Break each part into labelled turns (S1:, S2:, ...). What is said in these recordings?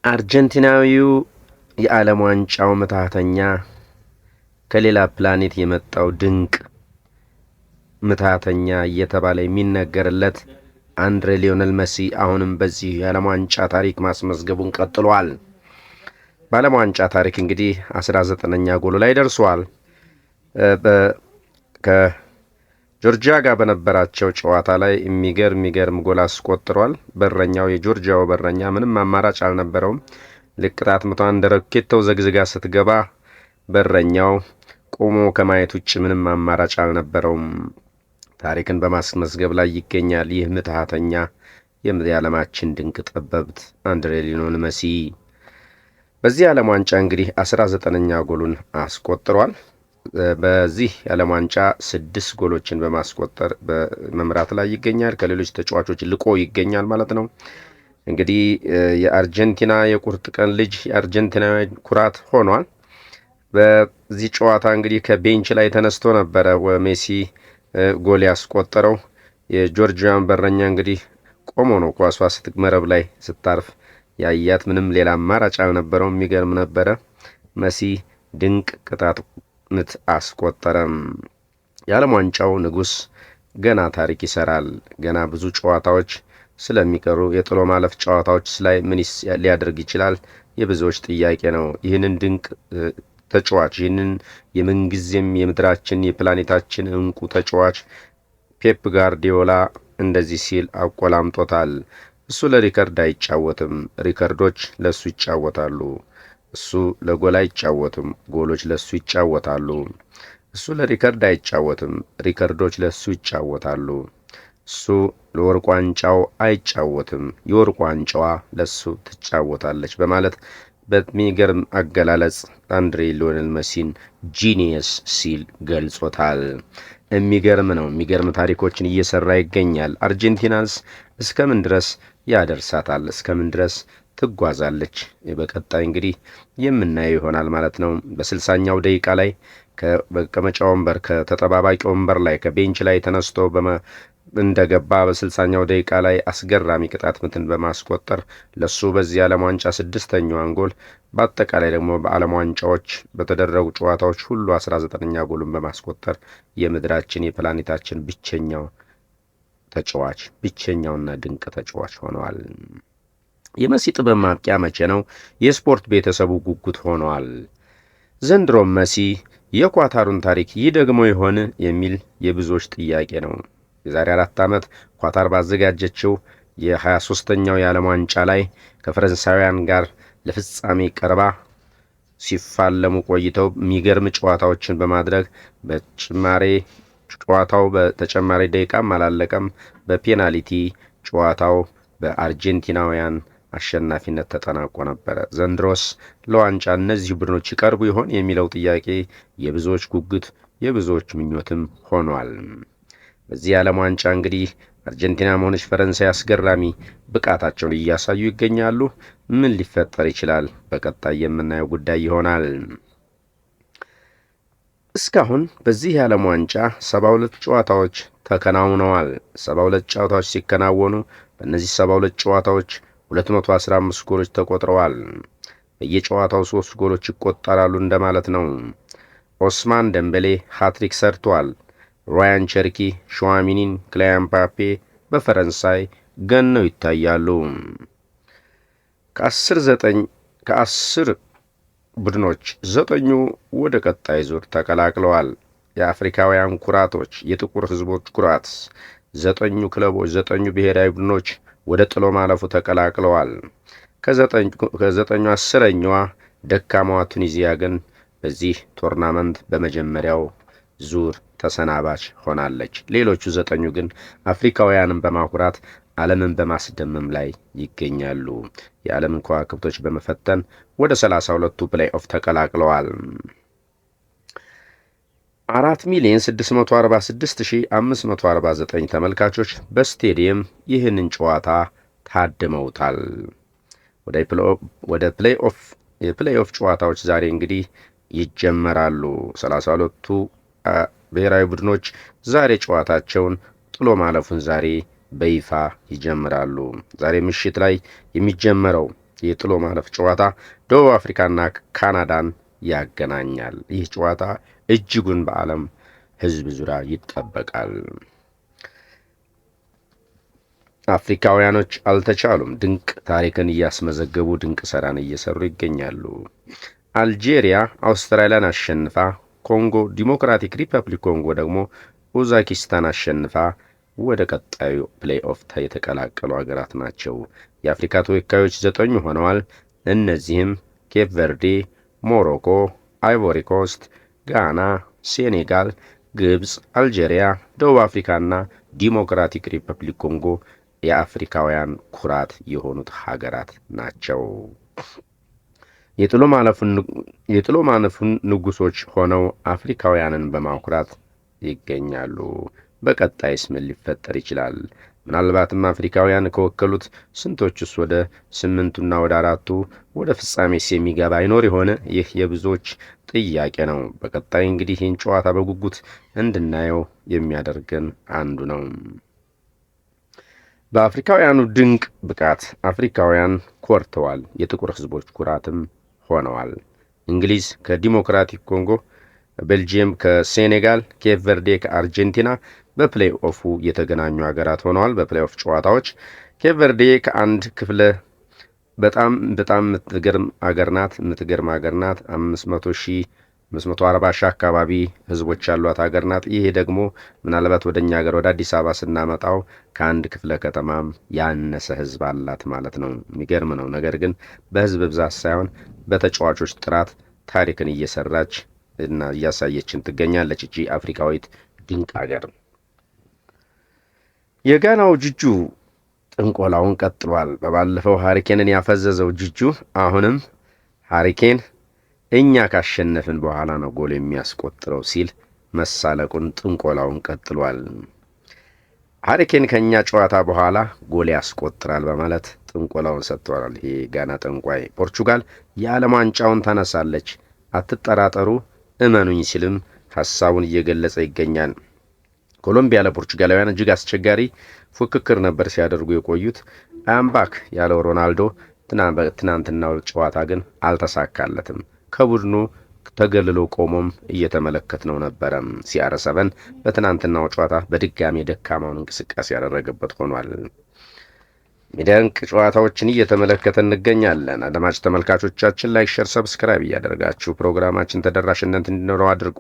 S1: አርጀንቲናዊው የዓለም ዋንጫው ምትሃተኛ፣ ከሌላ ፕላኔት የመጣው ድንቅ ምትሃተኛ እየተባለ የሚነገርለት አንድሬ ሊዮነል መሲ አሁንም በዚህ የዓለም ዋንጫ ታሪክ ማስመዝገቡን ቀጥሏል። በዓለም ዋንጫ ታሪክ እንግዲህ 19ኛ ጎሉ ላይ ደርሷል። ከጆርጂያ ጋር በነበራቸው ጨዋታ ላይ የሚገርም የሚገርም ጎል አስቆጥሯል። በረኛው፣ የጆርጂያው በረኛ ምንም አማራጭ አልነበረውም። ልክ ቅጣት ምቷን እንደ ሮኬት ተውዘግዝጋ ስትገባ በረኛው ቆሞ ከማየት ውጭ ምንም አማራጭ አልነበረውም። ታሪክን በማስመዝገብ ላይ ይገኛል። ይህ ምትሃተኛ፣ የዓለማችን ድንቅ ጠበብት አንድሬ ሊዮኔል መሲ በዚህ የዓለም ዋንጫ እንግዲህ 19ኛ ጎሉን አስቆጥሯል። በዚህ የዓለም ዋንጫ ስድስት ጎሎችን በማስቆጠር በመምራት ላይ ይገኛል። ከሌሎች ተጫዋቾች ልቆ ይገኛል ማለት ነው። እንግዲህ የአርጀንቲና የቁርጥ ቀን ልጅ፣ የአርጀንቲና ኩራት ሆኗል። በዚህ ጨዋታ እንግዲህ ከ bench ላይ ተነስቶ ነበረ ሜሲ ጎል ያስቆጠረው። የጆርጂያን በረኛ እንግዲህ ቆሞ ነው ኳሷ መረብ ላይ ስታርፍ ያያት። ምንም ሌላ አማራጭ አልነበረውም። የሚገርም ነበረ። መሲ ድንቅ ቅጣት ምት አስቆጠረም። የዓለም ዋንጫው ንጉሥ ገና ታሪክ ይሰራል። ገና ብዙ ጨዋታዎች ስለሚቀሩ የጥሎ ማለፍ ጨዋታዎች ላይ ምን ሊያደርግ ይችላል? የብዙዎች ጥያቄ ነው። ይህንን ድንቅ ተጫዋች፣ ይህንን የምንጊዜም የምድራችን የፕላኔታችን እንቁ ተጫዋች ፔፕ ጋርዲዮላ እንደዚህ ሲል አቆላምጦታል። እሱ ለሪከርድ አይጫወትም፣ ሪከርዶች ለእሱ ይጫወታሉ። እሱ ለጎል አይጫወትም፣ ጎሎች ለእሱ ይጫወታሉ። እሱ ለሪከርድ አይጫወትም፣ ሪከርዶች ለእሱ ይጫወታሉ። እሱ ለወርቅ ዋንጫው አይጫወትም፣ የወርቅ ዋንጫዋ ለሱ ትጫወታለች በማለት በሚገርም አገላለጽ አንድሬ ሊዮኔል መሲን genius ሲል ገልጾታል። የሚገርም ነው። የሚገርም ታሪኮችን እየሰራ ይገኛል። አርጀንቲናንስ እስከምን ድረስ ያደርሳታል? እስከምን ድረስ ትጓዛለች? በቀጣይ እንግዲህ የምናየው ይሆናል ማለት ነው። በ60ኛው ደቂቃ ላይ ከመቀመጫ ወንበር፣ ከተጠባባቂ ወንበር ላይ፣ ከ bench ላይ ተነስቶ እንደገባ በ60ኛው ደቂቃ ላይ አስገራሚ ቅጣት ምትን በማስቆጠር ለሱ በዚህ የዓለም ዋንጫ ስድስተኛዋን ጎል፣ በአጠቃላይ ደግሞ በዓለም ዋንጫዎች በተደረጉ ጨዋታዎች ሁሉ 19ኛ ጎሉን በማስቆጠር የምድራችን የፕላኔታችን ብቸኛው ተጫዋች፣ ብቸኛውና ድንቅ ተጫዋች ሆነዋል። የመሲ ጥበብ ማብቂያ መቼ ነው? የስፖርት ቤተሰቡ ጉጉት ሆኗል። ዘንድሮም መሲ የኳታሩን ታሪክ ይደግመው ይሆን የሚል የብዙዎች ጥያቄ ነው። የዛሬ 4 ዓመት ኳታር ባዘጋጀችው የ23ኛው የዓለም ዋንጫ ላይ ከፈረንሳውያን ጋር ለፍጻሜ ቀርባ ሲፋለሙ ቆይተው የሚገርም ጨዋታዎችን በማድረግ በጭማሬ ጨዋታው በተጨማሪ ደቂቃም አላለቀም። በፔናልቲ ጨዋታው በአርጀንቲናውያን አሸናፊነት ተጠናቆ ነበረ። ዘንድሮስ ለዋንጫ እነዚህ ቡድኖች ይቀርቡ ይሆን የሚለው ጥያቄ የብዙዎች ጉጉት፣ የብዙዎች ምኞትም ሆኗል። በዚህ የዓለም ዋንጫ እንግዲህ አርጀንቲና መሆነች ፈረንሳይ አስገራሚ ብቃታቸውን እያሳዩ ይገኛሉ። ምን ሊፈጠር ይችላል? በቀጣይ የምናየው ጉዳይ ይሆናል። እስካሁን በዚህ የዓለም ዋንጫ 72 ጨዋታዎች ተከናውነዋል። 72 ጨዋታዎች ሲከናወኑ በእነዚህ 72 ጨዋታዎች 215 ጎሎች ተቆጥረዋል። በየጨዋታው ሶስት ጎሎች ይቆጠራሉ እንደማለት ነው። ኦስማን ደምበሌ ሃትሪክ ሰርቷል። ራያን ቸርኪ፣ ሹዋሚኒን፣ ኪሊያን ምባፔ በፈረንሳይ ገነው ይታያሉ። ከ10 9 ከ10 ቡድኖች ዘጠኙ ወደ ቀጣይ ዙር ተቀላቅለዋል። የአፍሪካውያን ኩራቶች፣ የጥቁር ሕዝቦች ኩራት ዘጠኙ ክለቦች፣ ዘጠኙ ብሔራዊ ቡድኖች ወደ ጥሎ ማለፉ ተቀላቅለዋል። ከዘጠኙ 10ኛዋ ደካማዋ ቱኒዚያ ግን በዚህ tournament በመጀመሪያው ዙር ተሰናባች ሆናለች። ሌሎቹ ዘጠኙ ግን አፍሪካውያንን በማኩራት ዓለምን በማስደመም ላይ ይገኛሉ። የዓለምን ከዋክብቶች በመፈተን ወደ 32ቱ play off ተቀላቅለዋል። 4,646,549 ተመልካቾች በስቴዲየም ይህንን ጨዋታ ታድመውታል። ወደ play off የ play off ጨዋታዎች ዛሬ እንግዲህ ይጀመራሉ። 32ቱ ብሔራዊ ቡድኖች ዛሬ ጨዋታቸውን ጥሎ ማለፉን ዛሬ በይፋ ይጀምራሉ። ዛሬ ምሽት ላይ የሚጀመረው የጥሎ ማለፍ ጨዋታ ደቡብ አፍሪካና ካናዳን ያገናኛል። ይህ ጨዋታ እጅጉን በዓለም ሕዝብ ዙሪያ ይጠበቃል። አፍሪካውያኖች አልተቻሉም። ድንቅ ታሪክን እያስመዘገቡ ድንቅ ስራን እየሰሩ ይገኛሉ። አልጄሪያ አውስትራሊያን አሸንፋ፣ ኮንጎ ዲሞክራቲክ ሪፐብሊክ ኮንጎ ደግሞ ኡዝቤኪስታን አሸንፋ ወደ ቀጣዩ play off የተቀላቀሉ ሀገራት ናቸው። የአፍሪካ ተወካዮች 9 ሆነዋል። እነዚህም ኬፕ ቨርዴ፣ ሞሮኮ፣ አይቮሪ ኮስት፣ ጋና፣ ሴኔጋል፣ ግብፅ፣ አልጄሪያ፣ ደቡብ አፍሪካና ዲሞክራቲክ ሪፐብሊክ ኮንጎ የአፍሪካውያን ኩራት የሆኑት ሀገራት ናቸው። የጥሎ ማለፉን ንጉሶች ሆነው አፍሪካውያንን በማኩራት ይገኛሉ። በቀጣይስ ምን ሊፈጠር ይችላል? ምናልባትም አፍሪካውያን ከወከሉት ስንቶቹስ ወደ ስምንቱና ወደ አራቱ ወደ ፍጻሜስ የሚገባ ይኖር ይሆን? ይህ የብዙዎች ጥያቄ ነው። በቀጣይ እንግዲህ ይህን ጨዋታ በጉጉት እንድናየው የሚያደርገን አንዱ ነው። በአፍሪካውያኑ ድንቅ ብቃት አፍሪካውያን ኮርተዋል። የጥቁር ሕዝቦች ኩራትም ሆነዋል። እንግሊዝ ከዲሞክራቲክ ኮንጎ፣ ቤልጅየም ከሴኔጋል፣ ኬፕ ቨርዴ ከአርጀንቲና በ play off ኡ የተገናኙ ሀገራት ሆነዋል። በ play off ጨዋታዎች ኬፕ ቨርዴ ከአንድ ክፍለ በጣም በጣም የምትገርም አገር ናት። የምትገርም አገር ናት። 500,000፣ 540,000 አካባቢ ህዝቦች ያሏት ሀገር ናት። ይሄ ደግሞ ምናልባት ወደ እኛ ሀገር ወደ አዲስ አበባ ስናመጣው ከአንድ ክፍለ ከተማም ያነሰ ህዝብ አላት ማለት ነው። የሚገርም ነው። ነገር ግን በህዝብ ብዛት ሳይሆን በተጫዋቾች ጥራት ታሪክን እየሰራች እና እያሳየችን ትገኛለች። እቺ አፍሪካዊት ድንቅ ሀገር። የጋናው ጅጁ ጥንቆላውን ቀጥሏል። በባለፈው ሃሪኬንን ያፈዘዘው ጅጁ አሁንም ሃሪኬን እኛ ካሸነፍን በኋላ ነው ጎል የሚያስቆጥረው ሲል መሳለቁን ጥንቆላውን ቀጥሏል። ሃሪኬን ከእኛ ጨዋታ በኋላ ጎል ያስቆጥራል በማለት ጥንቆላውን ሰጥቷል። ይሄ ጋና ጠንቋይ። ፖርቹጋል የዓለም ዋንጫውን ታነሳለች፣ አትጠራጠሩ፣ እመኑኝ ሲልም ሀሳቡን እየገለጸ ይገኛል። ኮሎምቢያ ለፖርቹጋላውያን እጅግ አስቸጋሪ ፉክክር ነበር ሲያደርጉ የቆዩት። I'm back ያለው ሮናልዶ ትናንትናው ጨዋታ ግን አልተሳካለትም። ከቡድኑ ተገልሎ ቆሞም እየተመለከትነው ነበረ። CR7 በትናንትናው ጨዋታ በድጋሚ ደካማውን እንቅስቃሴ ያደረገበት ሆኗል። ሚደንቅ ጨዋታዎችን እየተመለከተ እንገኛለን። አድማጭ ተመልካቾቻችን like፣ share፣ subscribe እያደረጋችሁ ፕሮግራማችን ተደራሽነት እንዲኖረው አድርጉ።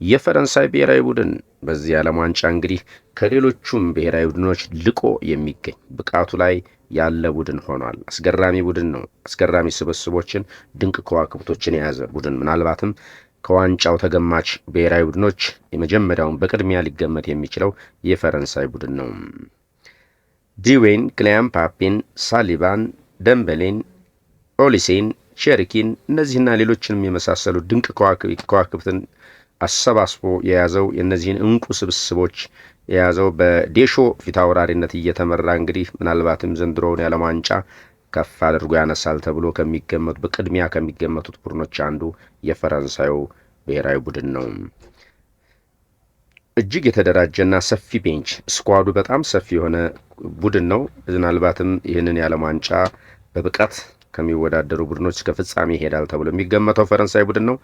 S1: የፈረንሳይ ብሔራዊ ቡድን በዚህ የዓለም ዋንጫ እንግዲህ ከሌሎቹም ብሔራዊ ቡድኖች ልቆ የሚገኝ ብቃቱ ላይ ያለ ቡድን ሆኗል። አስገራሚ ቡድን ነው። አስገራሚ ስብስቦችን፣ ድንቅ ከዋክብቶችን የያዘ ቡድን፣ ምናልባትም ከዋንጫው ተገማች ብሔራዊ ቡድኖች የመጀመሪያውን በቅድሚያ ሊገመት የሚችለው የፈረንሳይ ቡድን ነው። ዲዌን፣ ኪሊያን ምባፔን፣ ሳሊባን፣ ደምበሌን፣ ኦሊሴን፣ ቼርኪን እነዚህና ሌሎችንም የመሳሰሉ ድንቅ ከዋክብትን አሰባስቦ የያዘው፣ የእነዚህን እንቁ ስብስቦች የያዘው በዴሾ ፊታውራሪነት እየተመራ እንግዲህ ምናልባትም ዘንድሮውን የዓለም ዋንጫ ከፍ አድርጎ ያነሳል ተብሎ ከሚገመቱ በቅድሚያ ከሚገመቱት ቡድኖች አንዱ የፈረንሳዩ ብሔራዊ ቡድን ነው። እጅግ የተደራጀና ሰፊ bench squad ኡ በጣም ሰፊ የሆነ ቡድን ነው። ምናልባትም ይህንን የዓለም ዋንጫ በብቃት ከሚወዳደሩ ቡድኖች እስከ ፍጻሜ ይሄዳል ተብሎ የሚገመተው ፈረንሳይ ቡድን ነው።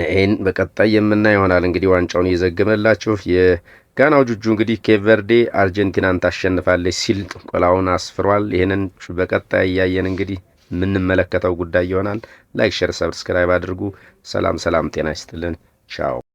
S1: ይህን በቀጣይ የምናየው ይሆናል። እንግዲህ ዋንጫውን እየዘገበላችሁ የጋናው ጁጁ እንግዲህ ኬፕ ቨርዴ አርጀንቲናን ታሸንፋለች ሲል ጥንቆላውን አስፍሯል። ይህንን በቀጣይ እያየን እንግዲህ የምንመለከተው ጉዳይ ይሆናል። Like፣ share፣ subscribe አድርጉ። ሰላም ሰላም፣ ጤና ይስጥልን። ቻው።